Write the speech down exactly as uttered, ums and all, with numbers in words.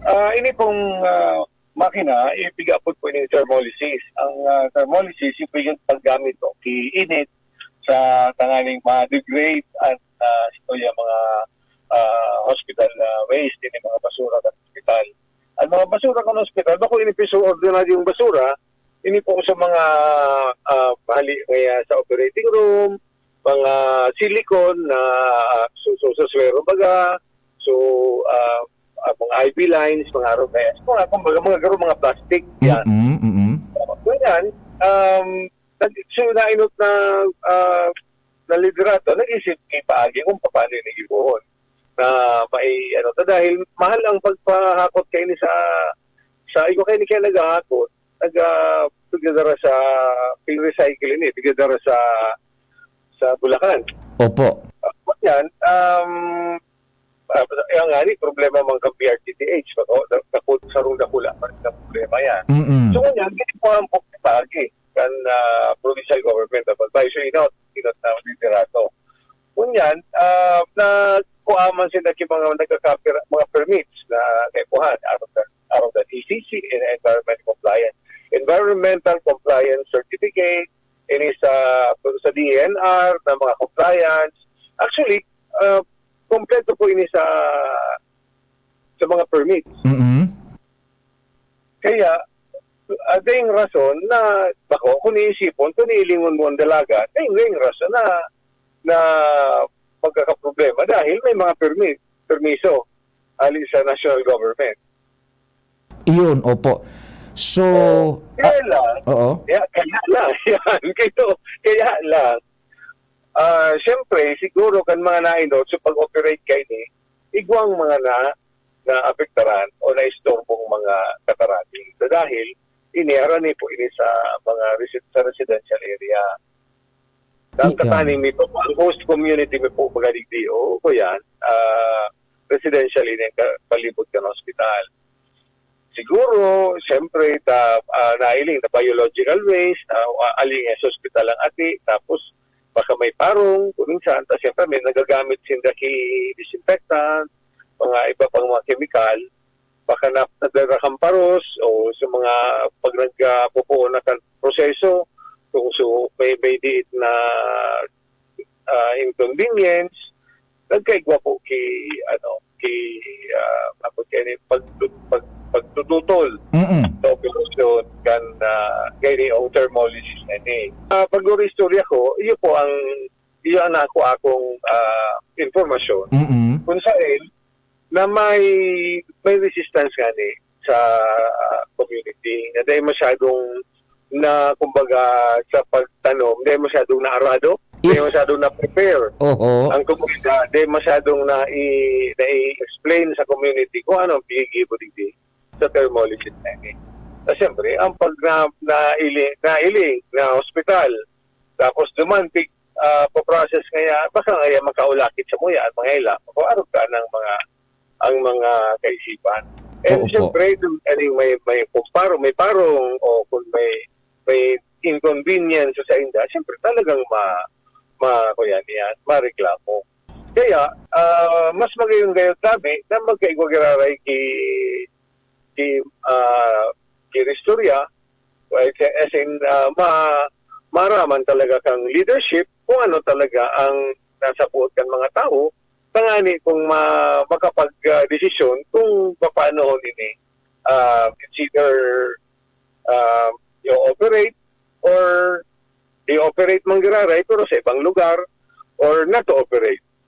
Ah, ini pong, ah, makina, ipigapod po ini thermolysis. Ang, ah, thermolysis, yung po yung paggamit o kiinit sa tanganing ma-degrade at, ah, ito yung mga, ah, hospital, ah, waste, ini mga basura sa hospital. Ang mga basura kan hospital, bako ini piso ordinaryong basura, ini po sa mga, ah, hali kaya sa operating room, mga silicone na, ah, su-, su-, suswero baga, so, ah, ah, mga I V lines, mga aromayas, mga, kumbaga, mga garo, mga plastic, yan. Mm, mm. So, yan, um, nag-, so, nainot na, ah, na liderato, nag-isip ni paagi kung paano yung nagibuhon. Na may, ano, ta-, dahil mahal ang pagpahakot kayo ni sa, sa, ikaw kayo ni kaya naghahakot, nag, ah, pigdadara sa, pig-recycle ini, pigdadara sa, sa Bulacan. Opo. Ah, yan, um, ah, kaya nga ni, problema man kan P R T T H, bako, da-, dakul, sarong dakula pa rin ang problema yan. Mm-mm. So, ngunyan, ginibuhan po kita agi kan, ah, provincial government of advisory, inot, inot na liderato. Ngunyan, ah, na kuha man sila ki mga nagkakapira-, mga permits na kaipuhan, arog kan, arog kan E C C, en-, environment compliance. Environmental compliance certificate, ini sa, sa D E N R, na mga compliance. Actually, ah, kompleto po ini sa, sa mga permits. Mm-mm. Kaya, ah, daing rason na, bako, kung iisipon, kung ilingon mo ang dalaga, daing, daing rason na, na magkakaproblema dahil may mga permit, permiso, ali sa national government. Iyon, opo. So, Kaya ah, lang, oo. Kaya, kaya lang, yan, kaya, kaya lang, ah, siyempre, siguro kan mga nainot, so pag-operate kayo ni, igwang mga na, naapektaran o naistorbong mga katarani. So, dahil ini, harani po ini sa mga resi-, sa residential area. Ang I-, kataning yan. Mi po, ang host community mi po, baga digdi, o, ko yan, ah, residential ini ang ka-, palibot kan hospital. Siguro, siyempre, ta, ah, nailing na biological waste, ah, ah, aling sa hospital ang ati, tapos baka may parong, kung minsan, ta siyempre may nagagamit sinda ki disinfectant, mga iba pang mga kemikal, baka na, nadara kan paros o sa mga pag nagpupuon na kan proseso, kung so, may, may diit na, ah, inconvenience, nagkaigwa po ki, ano, ki, ah, abot kayo ni pag, pag, pagtututol Mm-mm. sa operasyon kan, ah, kayo ni ang thermolysis na ni. Ah, pag-istorya ko, iyo po ang, iyo ang nako akong, ah, impormasyon. Mm-mm. Kung saan, na may, may resistance nga ni sa community, na dahil masyadong na, kumbaga, sa pagtanom, dahil masyadong naarado, dahil masyadong na-prepare Oho. Ang komunidad, dahil masyadong na i-, na-i-explain sa community kung ano ang pinigibo digdi sa thermolysis na ini. Na siyempre, ang pag na, nailing, nailing na hospital, tapos duman, pig, ah, pa-process ngaya, baka ngaya makaulakit sa muya at mga ila, kung ano ka ng mga, ang mga kaisipan. And Oo po. Siyempre, dun, ano yung may, may, kung paro-, may parong o kung may, may inconvenience sa inda, siyempre, talagang ma-, ma-, kuya niyan, mareklamo. Kaya, ah, mas magiging gayod kami na magkaigwa giraray ki, ki, ah, ki Ristorya, right? As in, ah, ma-, maraman talaga kang leadership kung ano talaga ang nasa buot kan mga tao, tangani kung ma-, makapag, ah, desisyon kung papaano ini, ah, it's either, ah, i-operate or i-operate man giraray pero sa ibang lugar or not to operate.